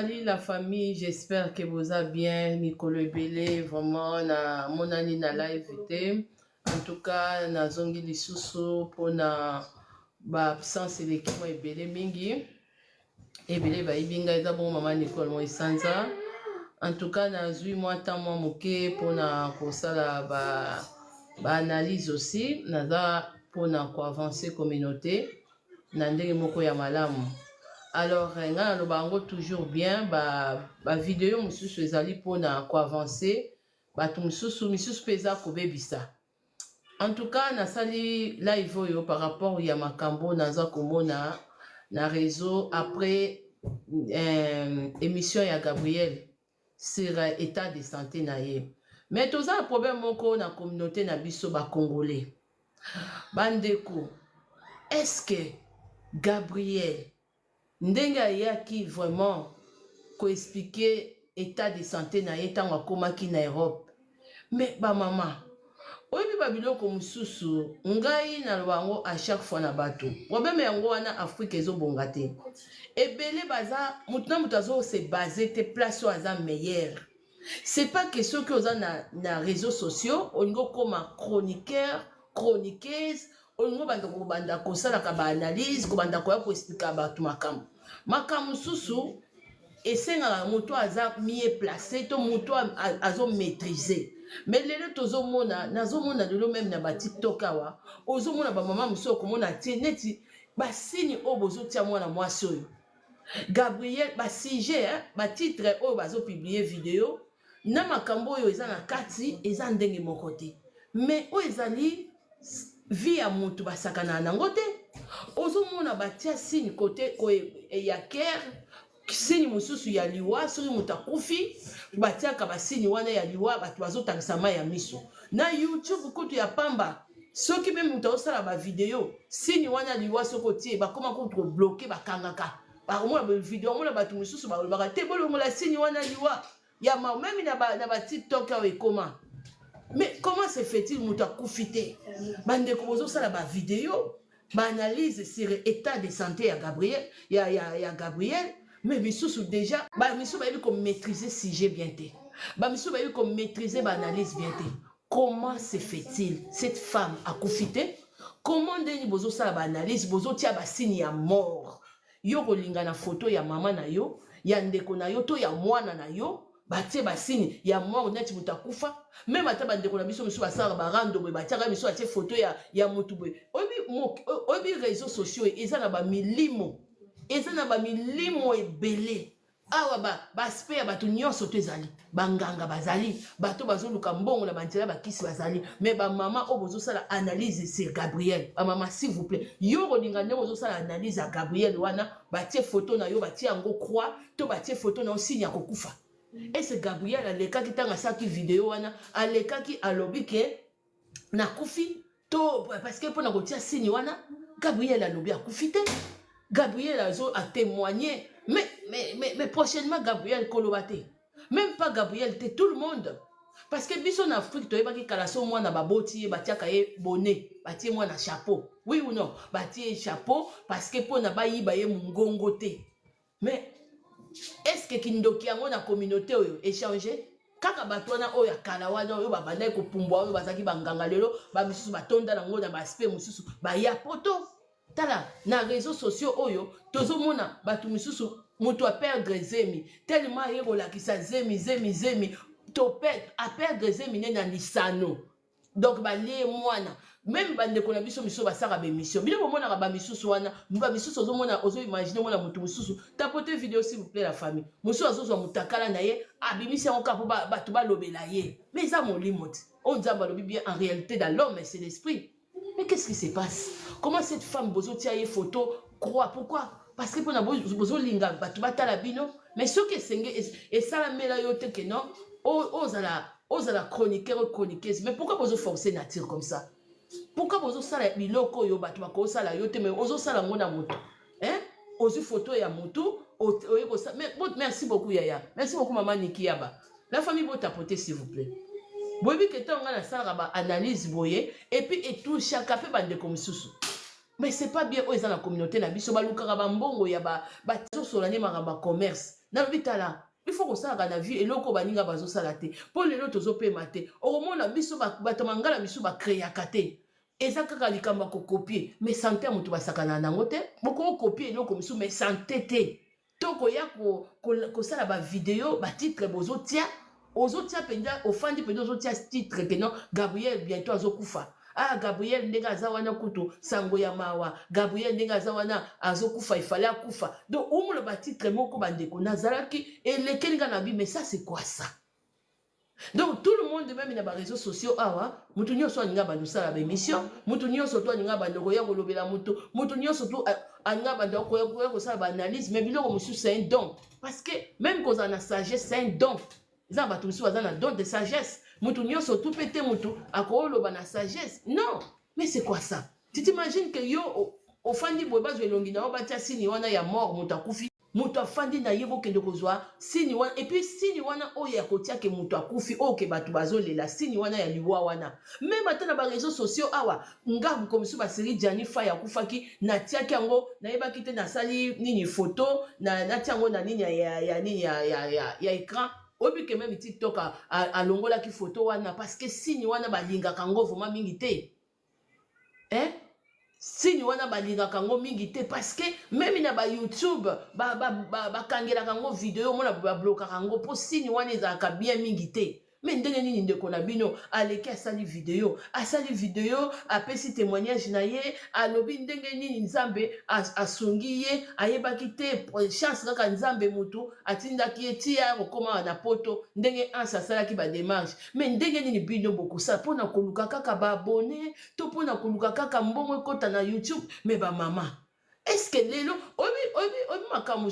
Salut la famille, j'espère que boza bien. Mikolo ebele, vraiment na monani na live te. En tout cas, nazongi lisusu mpona ba absence eleki mwa ebele mingi. Ebele bayibi ngai, eza bongo mama Nicole Moisanza. En tout cas, nazwi mwa temps mwa moke mpona kosala ba analyse aussi. Naza mpona koavancer communauté na ndenge moko ya malamu. Alors ngai naloba yango toujours bien, ba vidéo mosusu ezali mpona koavancer bato mosusu, misusu mpe eza kobebisa. En tout cas, nasali live oyo par rapport ya makambo naza komona na réseau après émission ya Gabriel sur état de santé na ye. Mais toza na problème moko na communauté na biso bacongolais. Bandeko, est-ce que Gabriel, ndenge ayaki vraiment koexpliquer état de santé na ye ntango akomaki na Europe, mais bamama, oyebi babiloko mosusu, ngai naloba yango à chaque fois na bato, problème yango wana, Afrique ezobonga te. Ebele baza motu na moto azose baser te place oyo aza meilleur. C'est pas que soki oza na réseaux sociaux, olingi okóma chroniqueur, chroniqueuse, olingi obanda kobanda kosalaka baanalyse, kobanda koya koexpliquer bato makambo. Makambo mosusu esengaka moto aza mieux placé to moto azomaîtrise. Mais lelo tozomona, nazomona lelo même na baTikTok awa, ozomona bamama mosusu, okomona tie neti basigne oyo bozotia mwana mwasi oyo Gabriel, basujet, batitre oyo bazopublier vidéo na makambo oyo eza na kati eza ndenge moko te. Mais oyo ezali vie ya motu, basakana nango te. Ozomona batia signe côté ya cœur, signe mosusu ya liwa. Soki moto akufi, batiaka basigne wana ya liwa, bato bazotangisa mai ya miso. Na YouTube kutu ya pamba, soki mpe moto azosala bavidéo, signe wana liwa, soki otie, bakóma kutu kobloquer, bakangaka. Bakomona bavidéo, omona bato mosusu balobaka te: "Bolongola signe wana liwa ya ma." Même na baTikTok awa ekóma. Mais comment se fait-il, moto akufi te, bandeko, bozosala bavidéo, baanalyse sur état de santé ya Gabriel, ya Gabriel? Mais misusu déjà, bamisusu bayebi komaîtriser sujet bien te, bamisusu bayebi komaîtriser baanalyse bien te. Comment se fait-il, cette femme akufi te, comment, ndeni bozosala baanalyse, bozotia basigne ya mort? Yo kolinga na foto ya mama na yo, ya ndeko na yo to ya mwana na yo, batie basigne ya mort neti moto akufa. Même ata bandeko na biso mosusu basalaka barando boye, batiaka misu, batie foto ya motu boye. Oyebi, réseaux sociaux eza na bamilimo, eza na bamilimo ebele awa. Baaspect ya bato nyonso to ezali, banganga bazali, bato bazoluka mbongo na banzela bakisi bazali. Mais bamama oyo bozosala analyse sur Gabriel, bamama, s'il vous plaît, yo kolinga ndenge ozosala analyse ya Gabriel wana, batie foto na yo, batie yango croix to batie foto na yo signe ya kokufa. Ese Gabriel alekaki ntango asalaki vidéo wana, alekaki alobi ke nakufi to? Parce que mpona kotia signe wana, Gabriel alobi akufi te. Gabriel azo atémoigner. Mais prochainement, Gabriel koloba te, même pas Gabriel te, tout le monde. Parce que biso na Afrique toyebaki kala, so mwana baboti ye, batiaka ye bonnet, batie mwana chapeau, oui ou non? Batie chapeau parce que mpona bayiba ye mongongo te. Mais est ce que kindoki yango na communauté oyo échange kaka bato wana oyo ya kala wana, oyo babandaki kopumbwa, oyo bazalaki banganga, lelo bamisusu batonda nango na baaspect mosusu, baya poto. Tala na réseaux sociaux oyo tozomona bato misusu, moto aperdre zemi tellement aye kolakisa zemi, zemi, zemi, to aperdre zemi nde na lisano, donc balie mwana. Même bandeko na biso misusu basalaka baémission, bino bomonaka bamisusu wana, bamisusu ozomona, ozoimaginer omona motu mosusu. Tapote vidéo, s'il vous plaît, la famille. Mosusu azozwa motakala na ye, abimisi yango kaka mpo bato balobela ye. Mais eza molimo te. Oyo Nzambe alobi bien, en réalité, dans l'homme, c'est l'esprit. Mais qu'est-ce qui se passe? Comment cette femme, bozotia ye photo croix? Pourquoi? Parce que mpona bozolinga bato batala bino. Mais soki esenge esalamela yo te ke non, ozala chroniqueur ou chroniqueuse, mais pourquoi bozoforcer nature comme ça? Pourquoi bozosala biloko oyo bato bakosala yo te, mais ozosala yango na moto, hein? Ozwi photo ya motu, oye kosala. Merci beaucoup yaya, merci beaucoup mama Niki Yaba. La famille, botapote, s'il vous plaît. Boyebi ke ntango ngai nasalaka baanalyse boye, et puis etouchaka mpe bandeko mosusu. Mais c'est pas bien. Oyo eza na communauté na biso, balukaka bambongo ya bazosola nde makambo ya commerce. Nalobi tala, il faut kosalaka na vie eloko baninga bazosala te, mpo lelo tozopema te. Okomona biso bato mangala misusu bacréaka te, eza kaka likambo ya kocopier, mais santé ya moto basakana nango te. Bokocopier eloko mosusu, mais santé te. To koya kosala bavideo, batitre bozotia, ozotia mpenza, ofandi mpenza, ozotia titre que non, Gabriel bientôt azokufa. Ah, Gabriel ndenge aza wana, kutu sango ya mawa, Gabriel ndenge aza wana azokufa, ifale akufa. Donc omona batitre moko, bandeko, nazalaki elekeli nga na bi, mais ça, c'est quoi ça? Donc tout le monde, même na baréseaux sociaux awa, mutu nyonso alinga bando osala baémission, mutu nyonso to alinga bando koya kolobela mutu, mutu nyonso to alinga bando koya kosala baanalyse. Mais biloko mosusu, c'est un don, parce que même kozala na sagesse, c'est un don. Eza na bato mosusu baza na don de sagesse, mutu nyonso tu mpe te mutu akoloba na sagesse, non. Mais c'est quoi ça? Tu t'imagines que yo ofandi boye, bazwa elongi na yo, batia signe wana ya mort, moto akufi, moto afandi na ye, bokende kozwa signe wana, et puis signe wana oyo ya kotiake moto akufi, oyo ke bato bazolela, signe wana ya liwa wana. Même ata na baréseaux sociaux awa, nga mosusu basérie Jani Fai akufaki, natiaki yango, nayebaki te nasali nini, photo natia yango na nini ya nini ya écran. Oyebi ke même TikTok alongolaki photo wana, parce que signe wana balingaka yango vraiment mingi te, eh? Signe wana balingaka yango mingi te, parce que même na baYouTube bakangelaka yango video, omona bablokaka yango, mpo signe wana ezalaka bien mingi te. Mais ndenge nini ndeko na bino aleki, asali video, asali video, apesi témoignage na ye, alobi ndenge nini Nzambe asungi ye, ayebaki te, chance kaka Nzambe motu atindaki ye tia kokóma na Poto, ndenge anse asalaki badémarche. Mais ndenge nini bino bokosala mpona koluka kaka baabonnés to mpona koluka kaka mbongo ekɔta na YouTube? Mais bamama, est-ce lelo oyebi makambo?